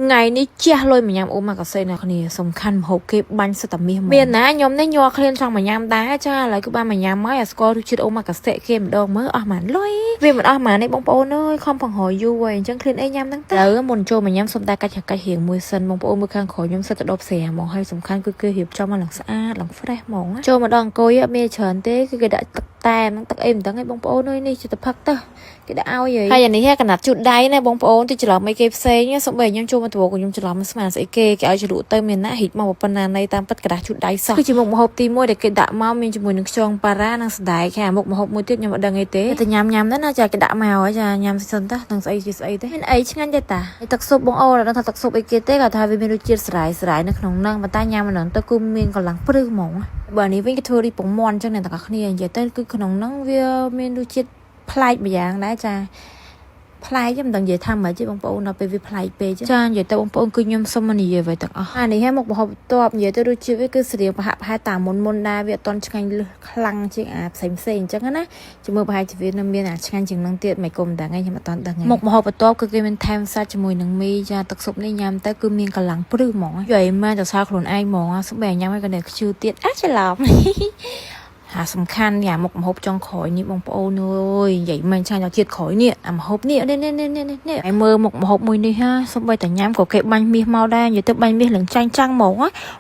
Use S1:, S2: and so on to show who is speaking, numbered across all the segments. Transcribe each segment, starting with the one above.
S1: ថ្ងៃនេះជះលុយមកញ៉ាំអូម៉ាកាសេអ្នកគ្នាសំខាន់ម្ហូបគេបាញ់សិតតែមាសហ្មងមានណាខ្ញុំនេះញ័រឃ្លានចង់មកញ៉ាំដែរចាឥឡូវគឺបានមកញ៉ាំហើយអាស្គាល់រសជាតិអូម៉ាកាសេគេម្ដងមើលអស់ម៉ានលុយវាមិនអស់ម៉ានទេបងប្អូនអើយខំបង្ហយយូរហើយអញ្ចឹងឃ្លានអីញ៉ាំហ្នឹងទៅមុនចូលមកញ៉ាំសុំតែកាច់កាច់រៀងមួយសិនបងប្អូនមើលខាងក្រោយខ្ញុំសិតតែដបស្រាហ្មងហើយសំខាន់គឺគេរៀបចំមកឡើងស្អាតឡើង fresh ហ្មងចូលមកដល់អង្គុយអត់មានច្រើនទេគឺគេដាក់ទឹកតែហ្នឹងទឹកអីមិនដឹងឯងបងប្អូនអើយនេះជាទឹកផឹកទៅគេដាក់ឲ្យហើយអានេះកណាត់ជូតដៃណាបងប្អូនទីច្រឡំអីគេផ្សេងសូម្បីខ្ញុំចូលមកដំបូងខ្ញុំច្រឡំស្មានស្អីគេគេឲ្យជ្រលក់ទៅមានណាហ៊ីតមកប៉ុណ្ណានៃតាមពិតក្រដាសជូតដៃសោះគឺជាមុខម្ហូបទី1ដែលគេដាក់មកមានជាមួយនឹងខ្យងប៉ារ៉ានិងសណ្ដែកហើយមុខម្ហូបមួយទៀតខ្ញុំអត់ដឹងអីទេតែញ៉ាំញ៉ាំទៅណាចាគេដាក់មកហើយចាញ៉ាំសិនតានឹងស្អីជាស្អីទេមានអីឆ្ងាញ់ទេតាទឹកស៊ុបបងអូនអត់ដឹងថាទឹកស៊ុបអីគេទេគាត់ថាវាមានរសជាតិស្រាយស្រាយនៅក្នុងហ្នឹងប៉ុន្តែញ៉ាំអាហ្នឹងទៅគឺមានកម្លាំងព្រឹសហ្មងបើនេះវិញគេធ្វើរីពងមាន់អញ្ចឹងអ្នកទាំងអស់គ្នានិយាយទៅគឺក្នុងហ្នឹងវាមានរសជាតិប្លែកម្យ៉ាងដែរចាប្លែកមិនដឹងនិយាយថាម៉េចទេបងប្អូនដល់ពេលវាប្លែកពេកចានិយាយទៅបងប្អូនគឺខ្ញុំសុំមិននិយាយអ្វីទាំងអស់អានេះហើយមុខម្ហូបបន្ទាប់និយាយទៅរសជាតិវាគឺស្រៀងប្រហាក់ប្រហែលតាមមុនមុនដែរវាអត់តន់ឆ្ងាញ់លើសខ្លាំងជាងអាផ្សេងផ្សេងអញ្ចឹងណាជាមួយប្រហែលជាវានៅមានអាឆ្ងាញ់ជាងនឹងទៀតមិនគុំដឹងឯងខ្ញុំអត់តន់ដឹងមុខម្ហូបបន្ទាប់គឺគេមានថែមសាច់ជាមួយនឹងមីចាទឹកស៊ុបនេះញ៉ាំទៅគឺមានកម្លាំងព្រឹសហ្មងយល់មែនទៅសើខ្លួនឯងហ្មងសុំបែញ៉ាំឲ្យក៏នៅខ្ជិលទៀតអាចច្រឡំ ហាសំខាន់យ៉ាមុខម្ហូបចុងក្រោយនេះបងប្អូនអើយនិយាយមិនឆាញ់ដល់ជាតិក្រោយនេះអាម្ហូបនេះនេះនេះនេះនេះនេះហើយមើលមុខម្ហូបមួយនេះហាសំបីតែញ៉ាំក៏គេបាញ់មាសមកដែរនិយាយទៅបាញ់មាសឡើងចាញ់ចាំងហ្មង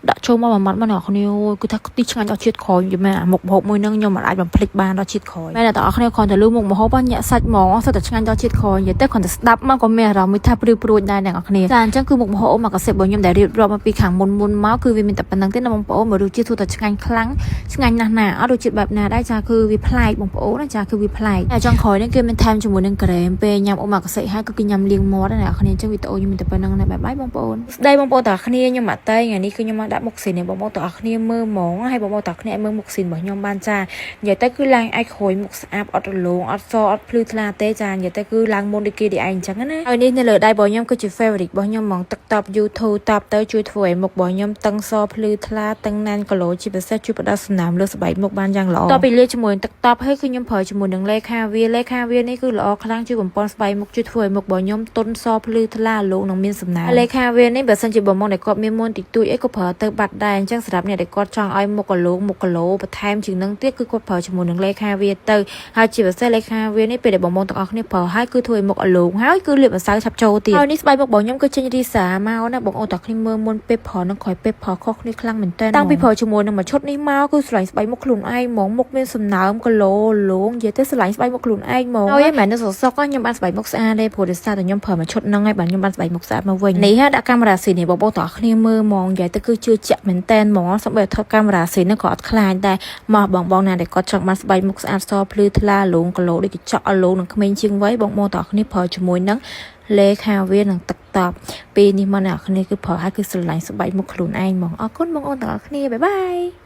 S1: ដាក់ចូលមកមួយម៉ាត់មកអ្នកគ្នាអូយគឺថាទីឆ្ងាញ់ដល់ជាតិក្រោយនិយាយមែនអាមុខម្ហូបមួយហ្នឹងខ្ញុំមិនអាចបំភ្លេចបានដល់ជាតិក្រោយមែនតែបងប្អូនគ្រាន់តែលឺមុខម្ហូបញាក់សាច់ហ្មងសិតតែឆ្ងាញ់ដល់ជាតិក្រោយនិយាយទៅគ្រាន់តែស្ដាប់មកក៏មានអារម្មណ៍មួយថាព្រឺព្រួចដែរអ្នកគ្នាចាអញ្ចឹងគឺមុខម្ហូបអូម៉ាកាសេរបស់ខ្ញុំដែលរៀបរាប់មកពីខាងមុនមុនមកគឺវាមានតែប៉ុណ្្នឹងទេណាបងប្អូនមករសជាតិទោះតែឆ្ងាញ់ខ្លាំងឆ្ងាញ់ណាស់ណាអត់រសជាតិបែបណាដែរចាគឺវាប្លែកបងប្អូនណាចាគឺវាប្លែកតែចុងក្រោយនេះគេមានថែមជាមួយនឹងក្រែមពេលញ៉ាំអូម៉ាកាសេហើយគឺគេញ៉ាំលាងមាត់ណាអ្នកគ្នាអញ្ចឹងវីដេអូខ្ញុំមានតែប៉ុណ្្នឹងណាបាយបាយបងប្អូនស្ដីបងប្អូនទាំងគ្នាខ្ញុំអត់តែថ្ងៃនេះគឺខ្ញុំមកដាក់មុខស៊ីននេះបងប្អូនទាំងគ្នាមើលហ្មងហើយបងប្អូនទាំងគ្នាឲ្យមើលមុខស៊ីនរបស់ខ្ញុំបានចានិយាយទៅគឺឡើងអាចក្រួយមុខស្អាតអត់រលោងអត់សអត់ភ្លឺថ្លាទេចានិយាយទៅគឺឡើងមុនដូចគេដូចឯងអញ្ចឹងណាហើយនេះនៅលើដៃរបស់ខ្ញុំគឺជា favorite របស់ខ្ញុំហ្មងទឹកតប YouTube តបទៅជួយធ្វើឲ្យមុខរបស់ខ្ញុំតឹងសភ្លឺថ្លាតឹងណែនគីឡូជាពិសេសជួយផ្ដល់សំណើមលើស្បែកមុខបានយ៉ាងល្អតទៅពីលាជាមួយទឹកតបហើយគឺខ្ញុំប្រើជាមួយនឹងលេខាវាលេខាវានេះគឺល្អខ្លាំងជួយបំពន់ស្បែកមុខជួយធ្វើឲ្យមុខរបស់ខ្ញុំទន់សភ្លឺថ្លាលោងនិងមានសំណើមលេខាវានេះបើសិនជាបងមកដែលគាត់មានមុនតិចតួចអីក៏ប្រើទៅបាត់ដែរអញ្ចឹងសម្រាប់អ្នកដែលគាត់ចង់ឲ្យមុខកលោងមុខគីឡូបន្ថែមជាងនឹងទៀតគឺគាត់ប្រើជាមួយនឹងលេខាវាទៅហើយជាពិសេសលេខាវានេះពេលដែលបងប្អូនទាំងអស់គ្នាប្រើហើយគឺធ្វើឲ្យមុខអលោងហើយគឺលាបម្សៅឆាប់ចូលទៀតហើយនេះស្បែកមុខរបស់ខ្ញុំគឺចេញរីសាមកណាបងប្អូនទាំងគ្នាមើលមុនពេលប្រើនិងក្រោយពេលប្រើខុសគ្នាខ្លាំងមែនតើតាំងពីប្រើជាមួយនឹងមួយឈុតនេះមកគឺស្រឡាញ់ស្បែកមុខខ្លួនឯងហ្មងមុខមានសំណើមគីឡូលោងនិយាយទៅស្រឡាញ់ស្បែកមុខខ្លួនឯងហ្មងហើយមិនមែននៅសសុកខ្ញុំបានស្បែកមុខស្អាតទេព្រោះដោយសារតែខ្ញុំប្រើមួយឈុតហ្នឹងហើយបាទខ្ញុំបានស្បែកមុខស្អាតមកវិញនេះហាដាក់កាមេរ៉ាស៊ីនេះបងប្អូនទាំងគ្នាមើលហ្មងនិយាយទៅគឺជឿជាក់មែនតែនហ្មងសូម្បីថតកាមេរ៉ាស៊ីហ្នឹងក៏អត់ខ្លាចដែរមកបងបងណាដែលគាត់ចង់បានស្បែកមុខស្អាតសភ្លឺថ្លាលោងគីឡូដូចកញ្ចក់អលោងនឹងក្មេងជាងវ័យបងបងទាំងគ្នាប្រើជាមួយនឹងលេខាវានឹងទឹកតបពេលនេះមកអ្នកគ្នាគឺប្រើឲ្យគឺស្រឡាញ់ស្បែកមុខខ្លួនឯងហ្មងអរគុណបងប្អូនទាំងអស់គ្នាបាយបាយ។